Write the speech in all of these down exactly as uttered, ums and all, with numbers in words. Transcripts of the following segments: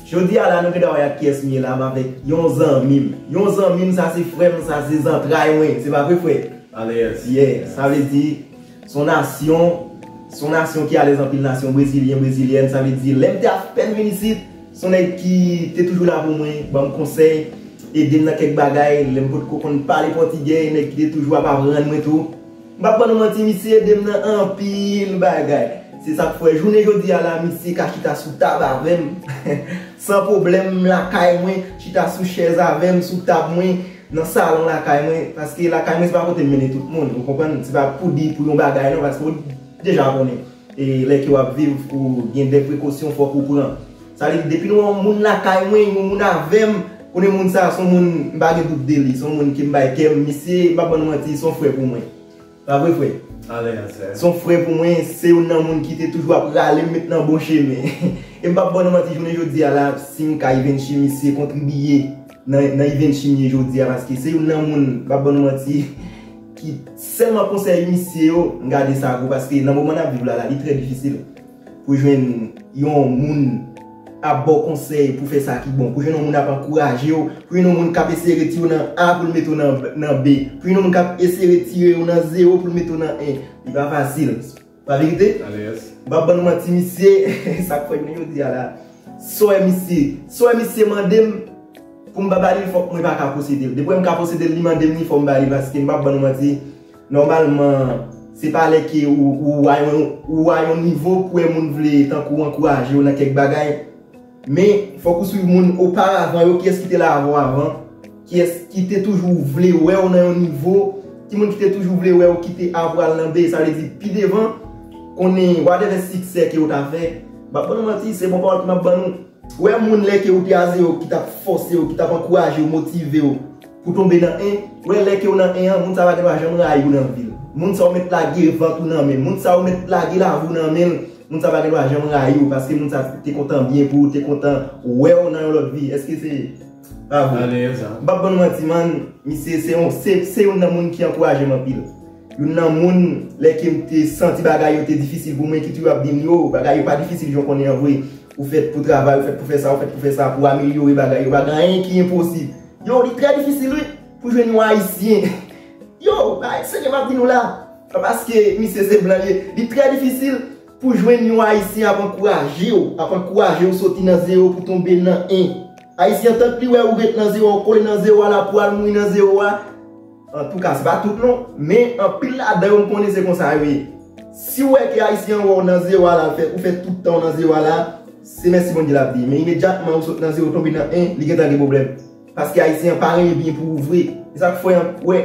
Jodi a la, nou gen dwa wè ak kiyès m ye la, m avèk yon zanmi m. Yon zanmi m, sa se frè m, sa se zantray mwen. Se pa vre, frè? Alez. Yeah, sa vle di, se yon nasyon, se yon nasyon ki alèz anpil, nasyon brezilyen, brezilyèn. Sa vle di, lè m te apèn vin isit, se yon nèg ki te toujou la pou mwen, ban m konsèy, ede m nan kèk bagay, lè m potko konn pale pòtigè, nèg ki te toujou ap aprann mwen tou. M p ap ban nou manti, misye ede m nan anpil bagay. Se sa k fè, jounen jodi a la, misye ka chita sou tab avè m. San pwoblèm, lakay mwen, chita sou chèz avè m, sou tab mwen, nan salon lakay mwen. Paske lakay mwen, se pa kote m mennen tout moun, ou konprann? Se pa pou di pou yon bagay, non, paske ou deja konnen. E lè ke w ap viv, ou gen de prekosyon fòk ou pran. Sa vle di, depi nou wè yon moun lakay mwen, yon moun avè m, konnen moun sa, se yon moun, m pa gen dout de li, se yon moun ke m bay kè m, misye, m p ap ban nou manti, se yon frè pou mwen. Pa vre, frè? Alèz, frè. Se yon frè pou mwen, se youn nan moun ki te toujou ap rale m met nan bon chemen. E m p ap ban nou manti, jounen jodi a la, si m ka Ivenchi, misye kontribiye nan, nan Ivenchi m ye jodi a, paske se youn nan moun, m p ap ban nou manti, ki sèlman konsèy misye yo, m gade sa gwo, paske nan moman n ap viv la, la, li trè difisil pou jwenn yon moun ap ba w konsèy pou fè sa ki bon, pou jwenn yon moun ap ankouraje w, pou jwenn yon moun k ap eseye retire w nan A pou l mete w nan, nan B, pou jwenn yon moun k ap eseye retire w nan zewo pou l mete w nan en. Li pa fasil. Pa verite? Alèz. M p ap ban nou manti, misye, sa k fè jounen jodi a la. Sò misye, sò misye mande m pou m pa ba li l, fòk mwen pa ka posede l. Depi m ka posede l, li mande m li, fò m ba li, paske m p ap ban nou manti. Nòmalman, se pa lè ke ou, ou a yon, ou a yon nivo pou wè moun vle tankou ankouraje w nan kèk bagay. Men, fòk ou swiv moun oparavan yo, kiyès ki te la avè w avan, kiyès ki te toujou vle wè w nan yon nivo, ki moun ki te toujou vle wè w kite A pou al nan B, sa vle di pi devan, konnen whatever siksè ke w ta fè, m p ap ban nou manti, se bon pawòl ke m ap ban nou. Wè moun lè ke ou te a zewo ki t ap fòse w, ki t ap ankouraje w, motive w pou tonbe nan en, wè lè ke w nan en an, moun sa pa gen dwa janm rayi w nan vi l. Moun sa ou mèt lage vant ou nan men l, moun sa ou mèt lage lavi w nan men l, moun sa pa gen dwa janm rayi w, paske moun sa te kontan byen pou ou, te kontan wè w nan yon lòt vi. Èske se pa vre? Alèz, a. M p ap ban nou manti, man, misye se yon, se, se youn nan moun ki ankouraje m anpil. Youn nan moun, lè ke m te santi bagay yo te difisil pou mwen, ki toujou ap di m, yo, bagay yo pa difisil jan w konnen an vre. Ou fèt pou travay, ou fèt pou fè sa, ou fèt pou fè sa, pou amelyore bagay yo. Pa gen anyen ki enposib. Yo, li trè difisil, wi, pou jwenn yon Ayisyen. Yo, bagay serye m ap di nou la. Pa paske misye se blan li ye. Li trè difisil pou jwenn yon Ayisyen ap ankouraje w, ap ankouraje w soti nan zewo pou tonbe nan en. Ayisyen, tank li wè ou ret nan zewo a, ou kole nan zewo a la pou al mouri nan zewo a. Antouka, se pa tout non, men anpil ladan yo m konnen se konsa yo ye. Si w wè ke Ayisyen an wè w nan zewo a la, fè, ou fè tout tan w nan zewo a la, se mèsi Bondye l ap di. Men imedyatman ou sot nan zewo tonbe nan en, li gentan gen pwoblèm. Paske Ayisyen an pa renmen byen pou ou vre. E sa k fè, wè,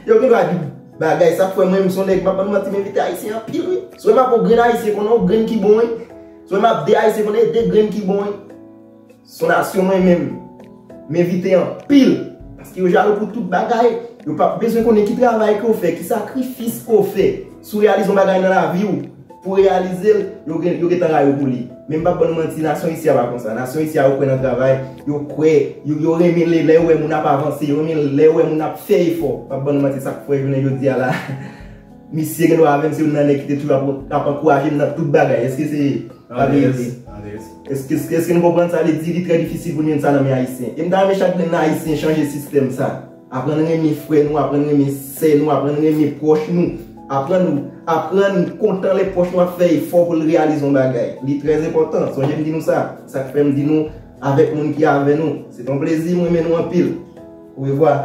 yo gen dwa di bagay, sa k fè mwen, m se yon nèg, m ap ban nou manti, m envite Ayisyen anpil, wi. Si w wè m ap yon grenn Ayisyen, konnen yon grenn ki bon, wi. Si w wè m ap de Ayisyen, konnen de grenn ki bon, wi. Se yon nasyon mwen menm, m envite anpil, paske yo jalou pou tout bagay. Yo p ap bezwen konnen ki travay ke w fè, ki sakrifis ke w fè. Si w reyalize yon bagay nan lavi w, pou w reyalize l, yo gen, yo gentan rayi w pou li. Men m p ap ban nou manti, nasyon isi a pa konsa. Nasyon isi a, yo kwè nan travay, yo kwè, yo, yo renmen lè, lè yo wè moun ap avanse, yo renmen lè yo wè moun ap fè efò. M p ap ban nou manti, sa k fè jounen jodi a la, misye gen dwa avè m, se youn nan nèg ki te toujou ap, ap ankouraje m nan tout bagay. Èske se pa verite? Alèz, alèz. Èske, èske, èske nou konprann sa vle di? Li trè difisil pou n jwenn sa nan men Ayisyen. E m ta renmen chak grenn nan Ayisyen chanje sistèm sa. Aprann renmen frè nou, aprann renmen sè nou, aprann renmen pwòch nou. Aprann, aprann kontan lè pwòch nou ap fè efò pou l reyalize yon bagay. Li trè enpòtan. Sonje m di nou sa. Sa k fè m di nou, avèk moun ki avè nou. Se te yon plezi, m renmen nou anpil. Orevwa.